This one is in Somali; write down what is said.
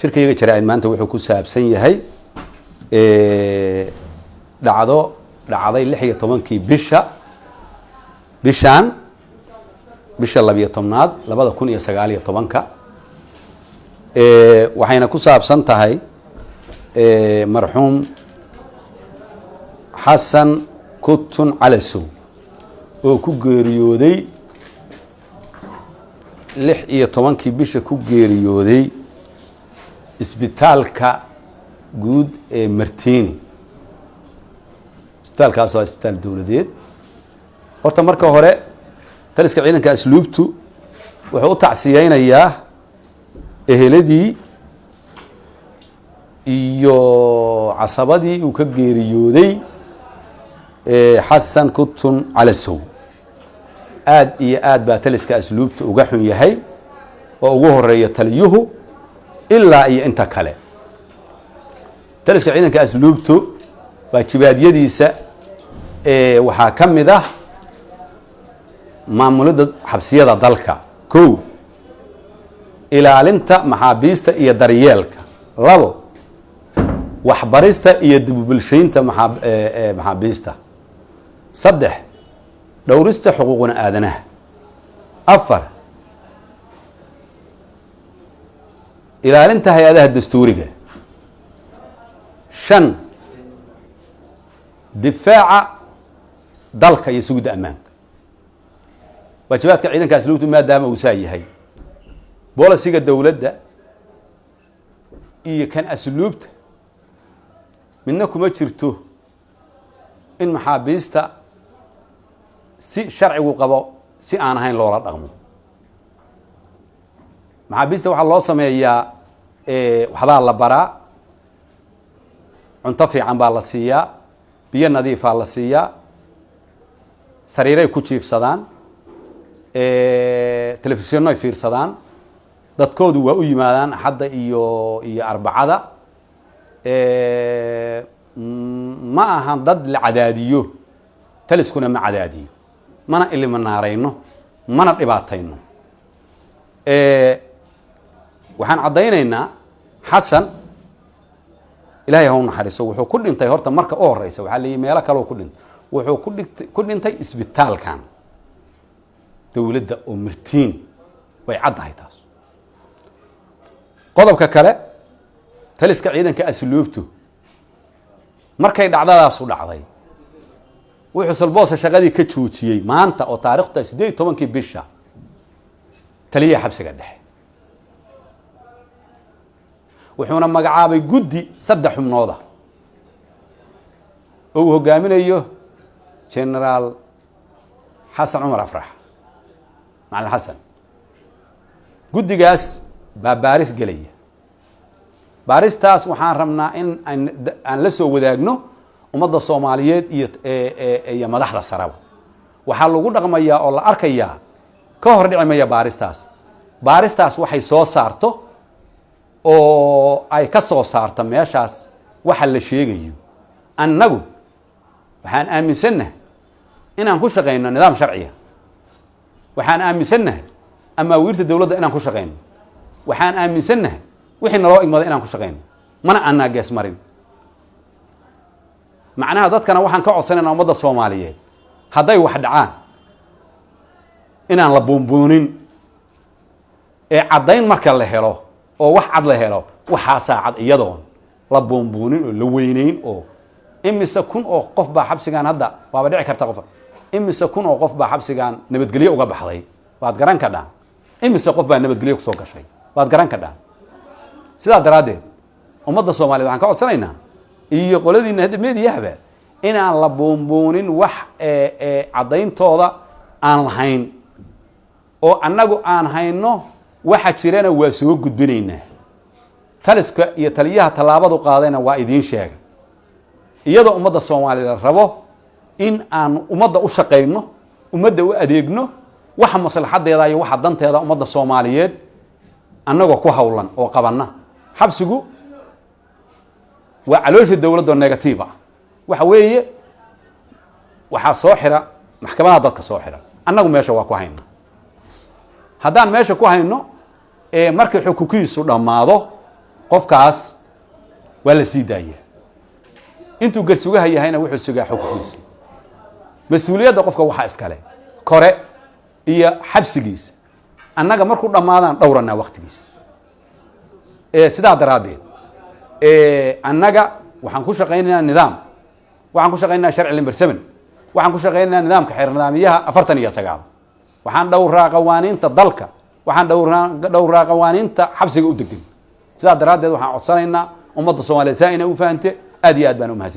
Shirkayga jaraa'id maanta wuxuu ku saabsan yahay dhacdo dhacday 16-kii bisha, bishaan, bisha 12aad, 2019-ka. Waxayna ku saabsan tahay marxuum Xasan Kutun Calasow oo ku geeriyooday 16-kii bisha, ku geeriyooday Isbitaalka Guud ee Martini. Isbitaalkaas waa isbitaal dowladeed. Horta marka hore, taliska ciidanka asluubtu wuxuu u tacsiyeynayaa eheladii iyo casabadii uu ka geeriyooday Xasan Kutun Calasow. Aad iyo aad baa taliska asluubta uga xun yahay, oo ugu horeeya taliyuhu ilaa iyo inta kale. Taliska ciidanka asluubtu waajibaadyadiisa waxaa ka mid ah maamulidda xabsiyada dalka: kow, ilaalinta maxaabiista iyo daryeelka; labo, waxbarista iyo dibubulshaynta maxaabiista; saddex, dhowrista xuquuqna aadanaha; afar, ilaalinta hay-adaha dastuuriga; shan, difaaca dalka iyo sugidda ammaanka. Waajibaadka ciidanka asluubtu maadaama uu saa yahay, bolisiga dowladda iyo kan asluubta midna kuma jirto in maxaabiista si sharcigu qabo si aan ahayn loola dhaqmo. Maxaabiista waxaa loo sameeyaa, waxbaa la baraa, cunto fiican baa la siiyaa, biyo nadiifaa la siiyaa, sariiray ku jiifsadaan, telefishinno ay fiirsadaan, dadkoodu waa u yimaadaan Axadda iyo Arbacada. Ma ahan dad la cadaadiyo, taliskuna ma cadaadiyo, mana iliminaarayno, mana dhibaatayno. Waxaan caddaynaynaa, Xasan, Ilaahay ha u naxariiso, wuxuu ku dhintay, horta marka u horeysa waxaa layihi meelo kaleo ku dhintay, wuxuu ku dhintay isbitaalkan dowladda oo Martiini. Way caddahay taas. Qodobka kale, taliska ciidanka asluubtu markay dhacdadaasu dhacday, wuxuu salboosa shaqadii ka joojiyey maanta oo taarikhta 18-kii bisha taliyaha xabsiga dhexe, wuxuuna magacaabay guddi saddex xubnooda oo uu hogaaminayo Generaal Xasan Cumar Afrax, Macalin Xasan. Guddigaas baa baaris gelaya. Baaristaas waxaan rabnaa in aan la soo wadaagno ummadda Soomaaliyeed iyo madaxda saraba. Waxaa lagu dhaqmayaa oo la arkayaa, ka hor dhici maya baaristaas. Baaristaas waxay soo saarto oo ay ka soo saarto meeshaas waxa la sheegayo, annagu waxaan aaminsannahay inaan ku shaqayno nidaam sharciya. Waxaan aaminsannahay amaawiirta dowladda inaan ku shaqayno. Waxaan aaminsannahay wixii naloo igmada inaan ku shaqayno, mana aanaa gees marin. Macnaha, dadkana waxaan ka codsanayna, ummadda Soomaaliyeed, hadday wax dhacaan inaan la buunbuunin ee caddayn marka la helo oo wax cad la helo, waxaasaa cad, iyadoon la buunbuunin oo la weyneyn. Oo imise kun oo qof baa xabsigaan hadda, waaba dhici karta qof, imise kun oo qof baa xabsigaan nabadgelyo uga baxday, waad garan kadhaa. Imise qof baa nabadgelyo kusoo gashay, waad garan kadhaa. Sidaa daraaddeed, ummadda Soomaaliyed waxaan ka codsanaynaa, iyo qoladiina hadda meediyahaba, inaan la buunbuunin wax caddayntooda aan lahayn oo annagu aan hayno. Waxa jirana waa soo gudbinaynaa. Taliska iyo taliyaha tallaabadu qaadayna waa idiin sheega, iyadoo ummadda Soomaaliyeed rabo in aan ummadda u shaqayno, ummadda u adeegno, waxa maslaxadeeda iyo waxa danteeda ummadda Soomaaliyeed annagoo ku hawlan oo qabanna. Xabsigu waa caloosha dowladda negative ah. Waxa weeye, waxaa soo xira maxkamadaha dadka soo xira. Annagu meesha waa ku hayna. Haddaan meesha ku hayno, markii xukukiisu dhammaado. Qofkaas waa la sii daayaa. Intuu garsugaha yahayna wuxuu sugaa xukunkiisa. Mas-uuliyadda qofka waxaa iskale kore iyo xabsigiisa. Annaga markuu dhammaadaan dhowranaa waktigiisa. Sidaa daraaddeed annaga waxaan ku shaqaynaynaa nidaam, waxaan ku shaqaynaynaa sharci number 7, waxaan ku shaqaynaynaa nidaamka xeer nidaamiyaha 49. Waxaan dhowraa qawaaniinta dalka, waxaan dhowraa qawaaniinta xabsiga u degan. Sidaa daraaddeed waxaan codsanaynaa ummadda Soomaaliyeed saa inay u fahante. Aad iyo aad baan umahadsan.